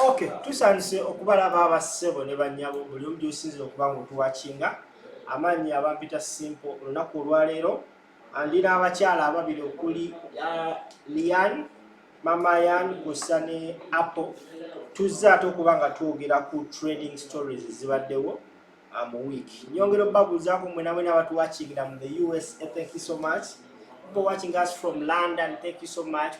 Okay, tusanyuse okubalaba abassebo ne bannyabo buli omu gy'osinzira okuba nga otuwakinga. Amaanyi abampita Simple. Olunaku olwaleero ndi n'abakyala ababiri okuli Lian, Mama Yan kw'ossa ne Apple. Tuzze ate okuba nga twogera ku trending stories ezibaddewo mu week. Nyongera obabuuzaako mwena mwena abatuwakingira mu the USA, thank you so much. People watching us from London, thank you so much.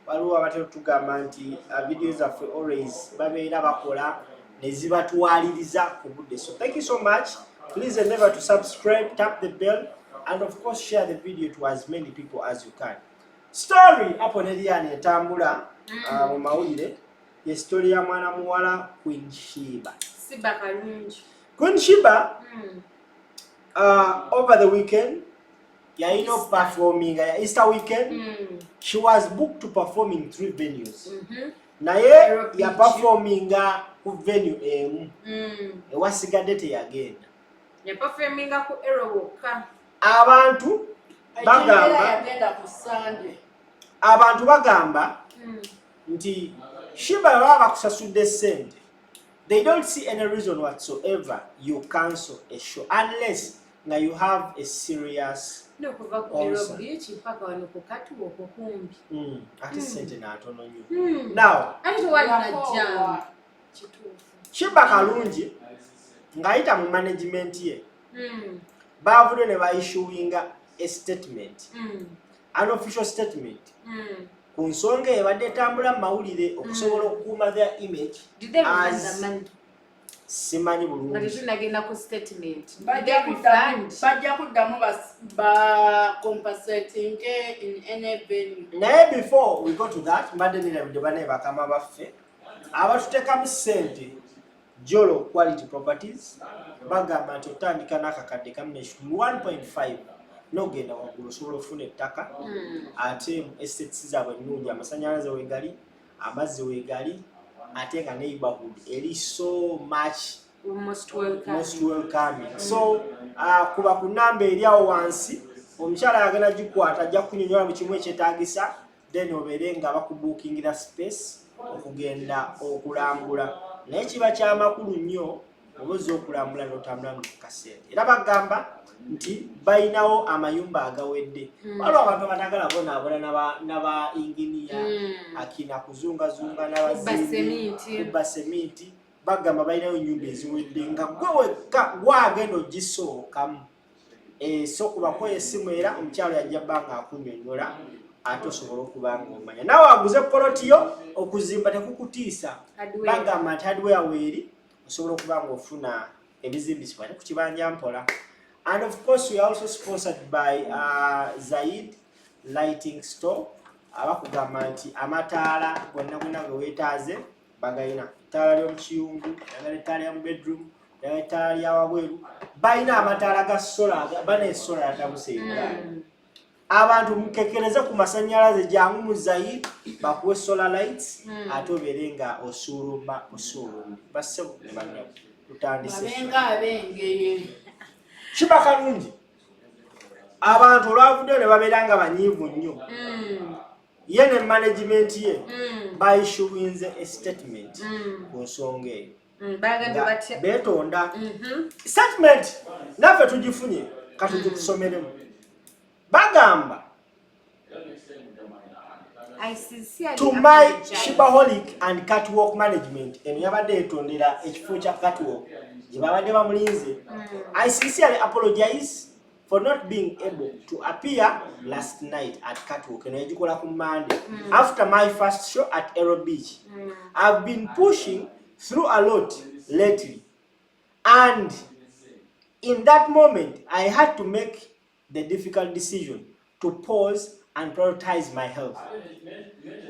Waliwo abatera tugamba nti video zaffe always babeera bakola ne zibatwaliriza ku budde, so thank you so much. Please remember to subscribe, tap the bell and of course share the video to as many people as you can. Story apo ne Lian etambula mu mawulire ye story ya mwana muwala Queen Shiba. Siba Kalungi. Queen Shiba over the weekend yalina okuperforminga ya Easter weekend. She was booked to perform in three venues, naye Aero Beach. Yaperforminga ku venue emu, ewasigadde teyagenda. Yaperforminga ku Aero wokka. Abantu bagamba Yagenda ku Sande. Abantu bagamba nti Shiba baba bakusasudde ssente, they don't see any reason whatsoever you cancel a show unless nga you have a serious Nokuva ku Aero concern. Beach mpaka wano ku Katuwoko kumbi. Ate ssente natono nnyo. Now Ate tewali na jam. Kituufu. Shiba Kalungi ng'ayita mu management ye, baavudde ne baissuinga a statement, an official statement ku nsonga ebadde etambula mu mawulire okusobola okukuuma their image. Did they refund As the money? Simanyi Nga bulungi. Tetunagenda ku statement. Did Bajja they refund? Bajja kuddamu ba compensating in any venue. Naye before we go to that, mbadde nirabidde banaye bakama baffe abatuteekamu ssente, Jolo Quality Properties. Bagamba nti otandika n'akakadde kamu n'ekitundu, 1.5, n'ogenda waggulu osobola okufuna ettaka. Ate mu estates zaabwe ennungi, amasanyalaze weegali, amazzi weegali, ate nga neighborhood eri so much Most welcome. Most welcoming. So kuba ku namba eri awo wansi, omukyala agenda gikwata, ajja kunyonyola buli kimu ekyetaagisa, then obeere nga bakubuukingira space okugenda okulambula. Naye kiba kyamakulu nnyo oba ozza okulambula n'otambula nokukasente. Era bagamba nti balinawo amayumba agawedde. Waliwo abantu abatagala bonaabona n'aba inginiya akina kuzungazunga Kubba n'abazimbi, seminti. Kubba seminti. Bagamba balinawo ennyumba eziwedde nga gwe wekka gwagenda ogisookamu. So kubako essimu era omukyalo yajja bba nga akunyonyola ate osobola okuba nga omanya naawe aguze poloti yo okuzimba tekukutiisa. Hardware. Bagamba nti hardware weeri, osobola okuba nga ofuna ebizimbisibwa ate ku kibanja mpola. And of course we are also sponsored by Zaid Lighting Store, abakugamba nti amataala gonna gonna ge weetaaze bagayina. Ettaala ly'omukiyungu, oyagala ettaala lya mu bedroom, oyagala ettaala lya wabweru, balina amataala ga solar, bana esolar yatabuse Uganda. Abantu mukekereze ku masanyalaze, jangu mu Zaid bakuwe solar lights ate obeere nga osuulumba osuulumbi. Bassebo ne bannyabo, tutandise. Babenga ab'engeye. Kiba kalungi abantu olwavuddeyo ne babeera nga banyiivu nnyo. Ye ne management ye baissuinze a statement ku nsonga eyo. Bagambye Nga batya? beetonda. Statement naffe tugifunye, katugikusomeremu. Bagamba, I sincerely "To my apologize. Shibaholic and Catwalk management," eno yabadde yetondera ekifo kya catwalk gye babadde bamulinze. "I sincerely apologize for not being able to appear last night at Catwalk," eno yagikola ku Monday, "after my first show at Aero Beach. I've been pushing through a lot lately and in that moment I had to make the difficult decision to pause and prioritize my health.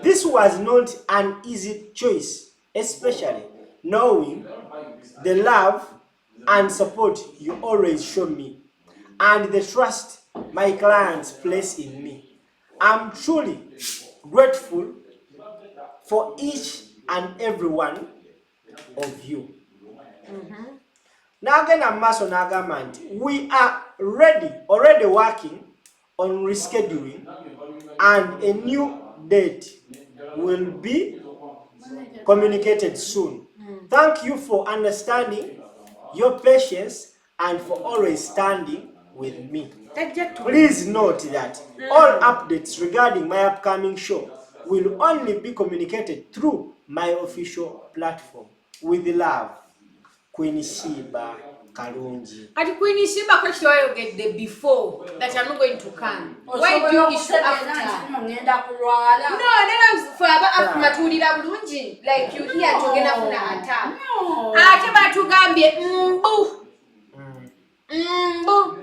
This was not an easy choice, especially knowing the love and support you always show me and the trust my clients place in me. I'm truly grateful for each and every one of you." N'agenda mu maaso n'agamba nti, "We are ready already working on rescheduling and a new date will be communicated soon. Thank you for understanding, your patience, and for always standing with me. Tajja tu. Please note that all updates regarding my upcoming show will only be communicated through my official platform. With love, Queen Sheba Kalungi. Kati Queen Sheba ko kyewayogedde before that I'm not going to come. Why do you issue Osobola okutegeera after? nti nno ngenda kulwala. No, nera ffe aba afuma tuwulira bulungi like you hear nti ogenda funa attack. No. Ate batugambye mbu mbu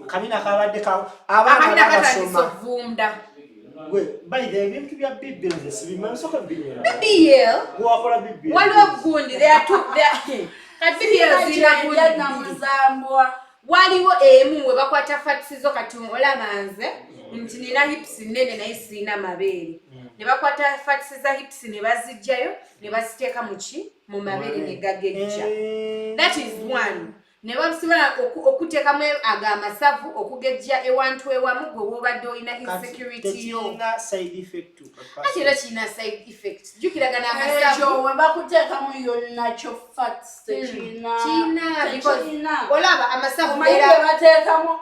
Kabina kabadde ka abaana akabina katandise basoma. okuvunda. Gwe by the ebintu bya BBL nze sibimanyi sooka binyera. BBL Gwe wakola BBL. waliwo gundi there are two there kati BBL zirina gundi Kyendya bbiri. namuzambwa. Waliwo emu we bakwata fats zo kati olaba nze nti nina hips nnene naye sirina mabeere ne bakwata fats za hips ne baziggyayo ne baziteeka mu ki mu mabeere ne gagejja. Eh. That is one. Ne basobola okuteekamu ago amasavu okugejja ewantu ewamu gwe wobadde olina Kati insecurity yo. tekirina side effect. Ate era kirina side effect. Jjukiragana Ekyo amasavu we bakuteekamu yo natural fats tekirina. kirina because Tekirina. olaba amasavu Omanyi era bye bateekamu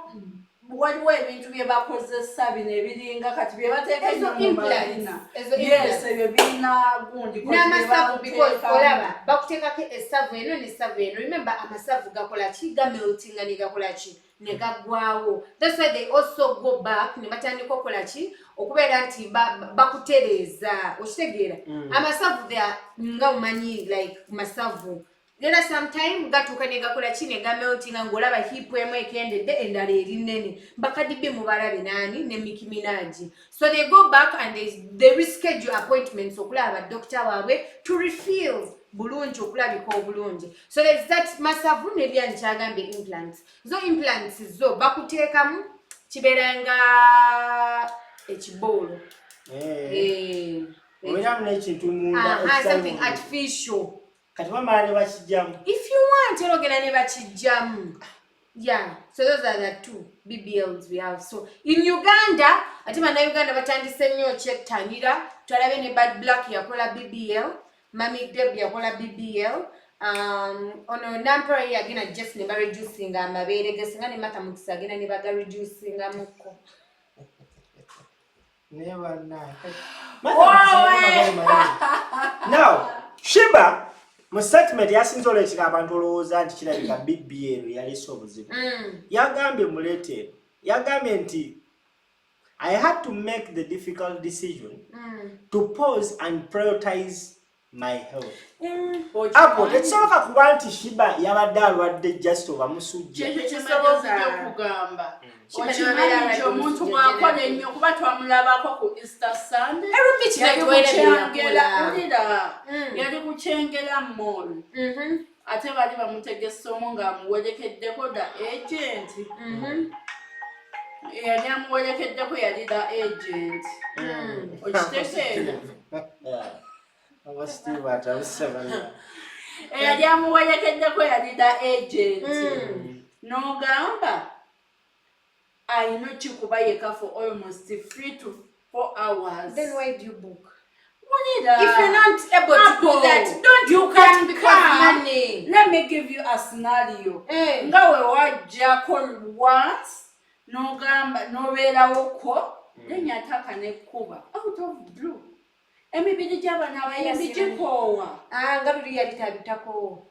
waliwo ebintu bye bakozesa bino ebiringa kati bye bateeka Ezo ennyo mu implants, malina. ezo Yes, implants. ebyo birina gundi kozi bye N'amasavu because bateekamu. olaba bakuteekako essavu eno n'essavu eno. Remember amasavu gakola ki? Gameltinga ne gakola ki? Ne gaggwawo. That's why they also go back ne batandika okukola ki? Okubeera nti bakutereeza. Okitegeera? Amasavu they are nga omanyi like masavu. Era sometime gatuuka ne gakola ki ne gameltinga ng'olaba hip emu ekendedde endala eri nnene. Bakaddi be mubalabe naani ne Nicki Minaj. So they go back and they reschedule appointments okulaba badokita waabwe to refill bulungi okulabika obulungi. So there's that masavu n'ebya nkyagambye implants. Zo implants zo bakuteekamu kibeera nga ekiboolo. Eh. Eh, Obeeramu n'ekintu munda aha, ekitali something mu mubiri. artificial. Kati bamala ne bakijjamu. If you want, era ogenda ne bakijjamu. Yeah, so those are the two BBLs we have. So in Uganda, ate bannayuganda batandise nnyo okyettanira. Twalabe ne Bad Black yakola BBL, Mami Deb yakola BBL. Ono Nampara ye yagenda just ne bareducinga amabeere ge, singa ne Martha Mukisa agenda ne bagareducingamukko. Naye bannange. Wowe! Now, Sheba mu statement yasinze oleetera abantu olowooza nti kirabika BBL yaleese obuzibu. Yagambye muleete eno. Yagambye nti I had to make the difficult decision to pause and prioritize my health. Apo tekisoboka kuba nti Shiba yabadde alwadde just oba musujja. Kyekyo Kisoboka. kyemaze okugamba. Shiba Okimanyi n'abeera nti alwadde omuntu omusujja bw'akola generally. ennyo kuba twamulabako ku Easter Sunday. Erumi kino Yali tuwera ku Kyengera, bye yakola. wulira. Yali ku Kyengera Mall. Ate baali bamutegese omu ng'amuwerekeddeko the agent. Eyali amuwerekeddeko yali the agent. Okitegeera? Aba Steve atabuse bannange. Eyali amuwerekeddeko yali the agent. N'ogamba alina okikuba yekka for almost 3 to 4 hours. Then why do you book? Wulira. If you're not able to do Apple, that, don't you do can that because come. money. Let me give you a scenario. Eh. Nga we wajjako once n'ogamba n'obeerawoko then yataka nekkuba out of blue. Emibiri gy'abano abayimbi gikoowa. Ah, nga luli yali tabitako.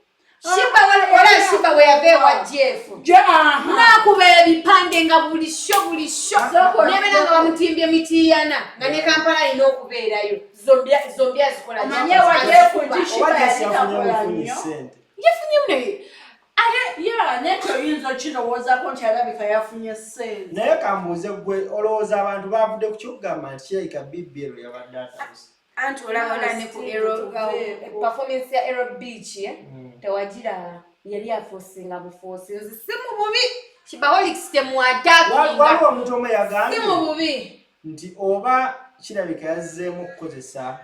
Ah, Shiba wala yeah. Shiba we yava ewa Jeff. Aha. N'akuba ebipande nga buli sho buli sho. Nebeera nga bamutimbye mitiyana nga ne Kampala alina okubeerayo. Zombi zombi azikola. Omanyi ewa Jeff nti Oba Shiba just yali yafunye takola bufunyi nnyo. ssente. Yafunye naye. Ate Yeah, naye toyinza okirowoozaako nti alabika yafunye ssente. Naye kambuuze gwe olowooza abantu bavudde ku kyokugamba nti kirabika BBL yabadde atabuse. Anti olaba olaba ne ku Aero performance ya Aero Beach eh? Tewagiraba yali aforcinga buforce. Nze si mu bubi. Shibaholics temuattackinga. Waliwo omuntu omu Si yagambye mu bubi. nti oba kirabika yazzeemu okukozesa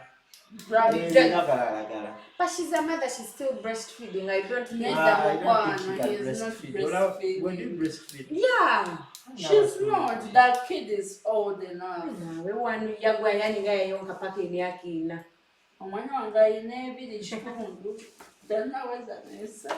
ebiragalalagala. But she's a mother, she's still breastfeeding. I don't think Nedda Ah, I don't think she mukwano, can he is not breastfeed. Olaba, when do you breastfeeding. breastfeed? Yeah. She's not. That kid is old enough. Nawe wanu yagwa yani nga yayonka paka emyaka ena. Omwana wange alina ebiri kitundu, tannaweza nesa.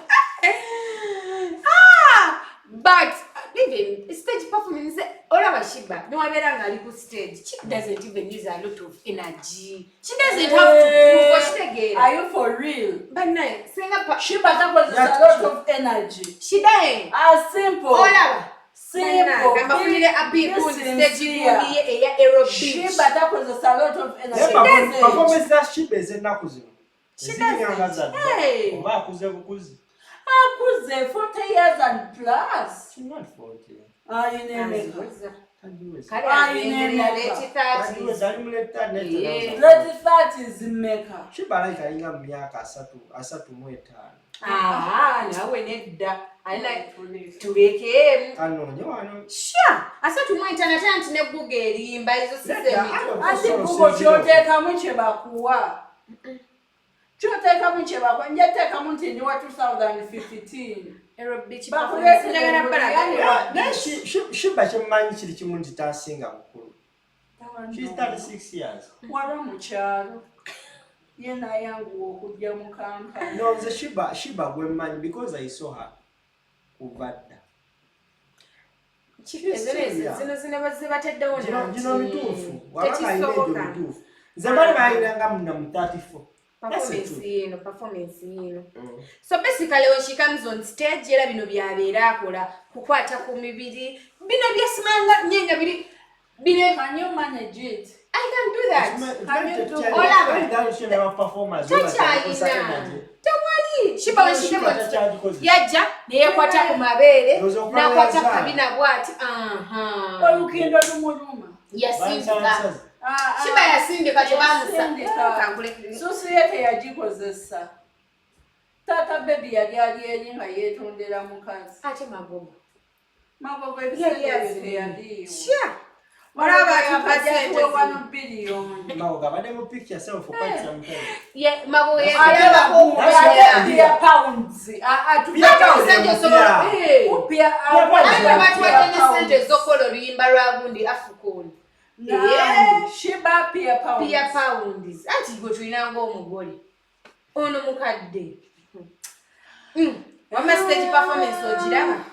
Ah, but even stage performance, olaba Sheebah newabeera ng'ali ku stage, she doesn't even use a lot of energy. She doesn't have to prove, okitegeera? Are you for real? Bannaye, senga pa Sheebah takozesa a lot of energy. Shidae. Ah, simple. Olaba. Simple. Gambafunire Be abigundi stage sincere. gundi ye eya aerobics. Sheebah takozesa a lot of energy. Naye performance za Sheebah ez'ennaku zino She eziringanga doesn't. zadda. Hey. Oba akuze bukuzi. Akuze 40 years and plus. She's not 40. Ayina emeka? Aziweza. Tagiweza. Kale Ayina azengerera emeka. late 30s. Tagiweza, ali mu late 30s. Yeah. Late 30s mmeka? Sheebah alabika alinga mu myaka 35. Ah, naawe nedda. Alina tulekeemu. Kanoonye wano. Sha, 35 ate anti ne Google erimba ezo si Nedda, z'emito. Anti Google ky'oteekamu kye bakuwa. Ky'oteekamu kye bakuwa. Nja teekamu nti ndi wa 2015. Aerobic Bakuleetera performance. Njagala buliyani. balaga. Naye Sheebah kyemmanyi kiri kimu nti tasinga bukulu. She's 36 years. Waba mu kyalo. Ye n'ayanguwa okujja mu Kampala. No, nze Sheebah gwe mmanyi because I saw her kuva dda. Ezo ezo zino zino zibateddewo Gino nanti. mituufu. Wabanga alina egyo Tekisoboka. mituufu. Nze bali balinanga muna mu 34. That's the Performance truth. yino, performance yino. So basically when she comes on stage, era bino byabeera akola kukwata ku mibiri, bino byasimanga nyenga biri bino. Can you manage it? I can do that. Can you do- Olaba. Takyayina, tewali. Sheebah when she came on stage, yajja neyekwata ku mabeere, Ndowooza okuba nakwata yazaala. kabina bwati, aha. Olukindo lumuluma. Yasindika. Ah, ah. Sheebah yasindika kyebamusa. Yasindika. Susu ye teyagikozesa. Taata baby yali ali eri nga yeetondera mukazi. Ate Magogo Magogo Yali ebiseera ebyo azimye. teyaliiwo. Sha, olaba atupa sente zino. Wano biliyoni. Magogo abadde mu picture self for quite some time. Ye Magogo Ate yalaba. bakuba ate pia pounds. Ah, ah, Pia pounds. Omusajja osobola. Yeah. Eh. Upia pounds. Ate batuwadde ne sente ez'okukola oluyimba lwa gundi Afcon. Nani? Sheebah pia pounds. Pia pounds, anti gwe tulina ng'omugole ono mukadde. Wamma stage performance ogiraba,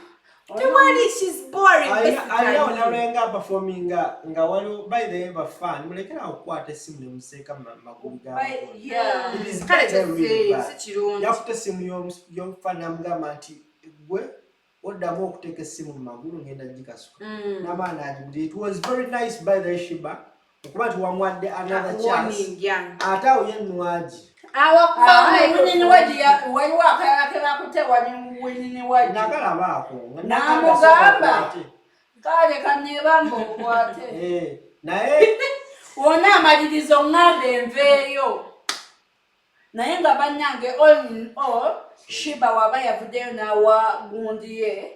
tewali, she's boring. Alina Basically. olwalenga performinga nga waliwo, by the way, bafan mulekera okukwata essimu ne museeka mu magulu ga Yeah. It is Kale very really bad. si kirungi. Yakutte essimu y'omufaani namugamba nti gwe oddamu okuteeka essimu mu magulu ngenda gikasuka n'amaana agibuli. It was very nice by the way, Sheebah, okuba nti wamuwadde another chance. Warning, yeah. Ate awo ye Nwagi. Awakuba Winnie Nwagi waliwo akalala ke bakutte wali Winnie Nwagi. Nakalabaako. N'amugamba. Kale kaneebanga okwate. Eh, naye Wonna amaliriza oŋŋamba enveeyo. Naye nga bannange, all in all, Sheebah waba yavuddeyo n'awa gundi ye,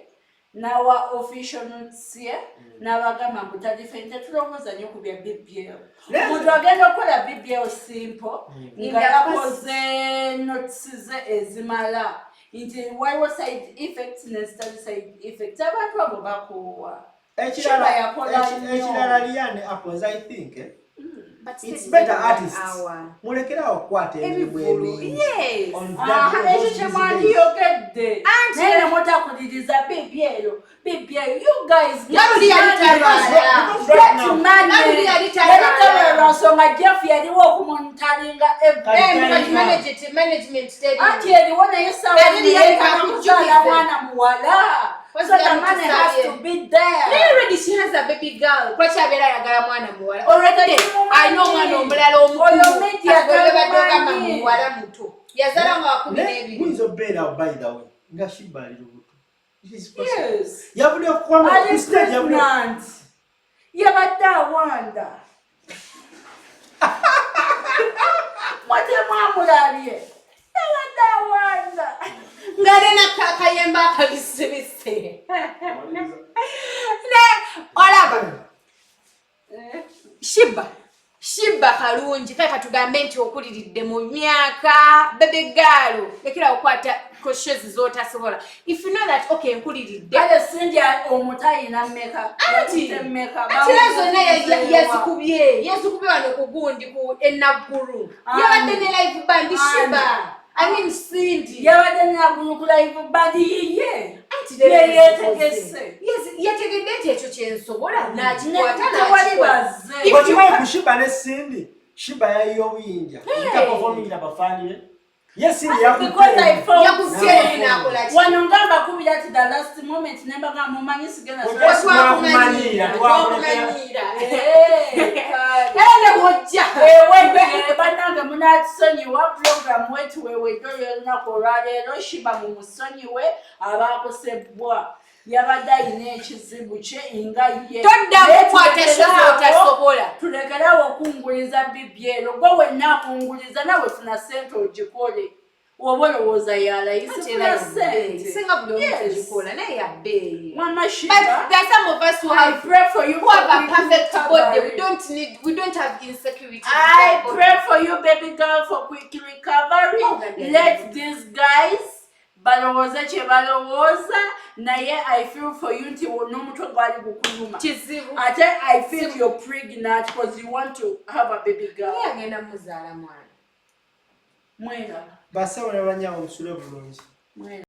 n'awa official notes ye, n'abagamba mbu talife tetulowooza nnyo ku bya BBL. Omuntu agenda okukola BBL simple nga yakoze notes ze ezimala nti waliwo side effects nezitali side effects. Abantu abo bakoowa. Sheebah yakola nnyo. Ekirala, Liane Apples, I think, eh, But it's still better one artists hour. mulekerawo okukwata emirimu Ebivvulu, emingi yes. On Aha, ekyo those kye busy days. mwandiyogedde. Anti- Naye nemutakuliriza BBL, BBL, you guys. Nga luli yali talwala. Because right now- Nga luli yali talwala. Yali talwala nsonga Jeff yaliwo okumonitoringa. Kati Eh, but talina. management teri. Anti eriwo naye sawa Yali yali yeetaaga kuzaala kakujjukize. mwana muwala. What's So the the money has tusabye? to be there. Naye already she has a baby girl. Lwaki abeera ayagala mwana muwala? Already alina omwana omulala Oyo omukulu. media Kati gwe badde ogamba tamumanyi. muwala muto. Yazaala nga wa kumi Naye n'ebiri. guyinza okubeera, by the way, nga Sheebah ali lubuto. It is possible. Yes. Yavudde kukwama Ali ku stage, yavudde pregnant. Yabadde awanda. Mwate mwamulabye. Yabadde awanda. Ng'alina kayemba akabisibise. Ne olaba Sheebah, Sheebah kalungi. Kale katugambe nti okuliridde mu myaka, baby girl, lekera okwata shows z'otasobola. If you know that, okay, nkuliridde. Kale Cindy omuto ayina mmeka? Anti Yakutte mmeka? Anti era zonna Bamubuuzizeewa. yazikubye wano ku gundi ku enaggulu. Yabadde ne live band. Sheebah, I mean Cindy. Yabadde naggulu ku live band yiye. Anti Ye leero yeetegese. Yes, yategedde nti ekyo kyensobola n'akikwata Tewali n'akikola. bazze. Okimanyi ku Sheebah ne Cindy, Sheebah yayiye obuyinja taperformingira bafaani be. Ye Cindy Because I felt Yakutte n'akola ki? Wano nga mbakubira at the last moment ne mbagamba mumanyi sigenda. Twakumanyiira, twakulekera. Twakumanyiira. Eh, kale. Era ne bw'ojja. Ewe bannange munatusonyiwa, program wetu wewedde olunaku olwaleero. Sheebah mumusonyiwe, abaakosebwa yabadde ayina ekizibu kye nga ye. Toddamu Naye kukwata show z'otasobola. Tulekerawo okunguliza bibyero. Gwe wenna akunguliza nawe funa sente ogikole. Oba olowooza yalayisi, funa sente. Singa buli omu Yes. tugikola naye yabbeeyi. Mama But Sheebah, there are some of us who I have pray for you who for have a quick perfect body. We recovery. don't need, we don't have insecurities. I pray for you, baby girl, for quick recovery. Oh, God, Let these guys balowooze kye balowooza, naye I feel for you nti n'omutwe gwali gukuluma. Kizibu. Ate I feel you're pregnant because you want to have a baby girl. Naye agenda muzaala mwana. Mwera. Bassebo ne bannyabo, musule bulungi. Mwera.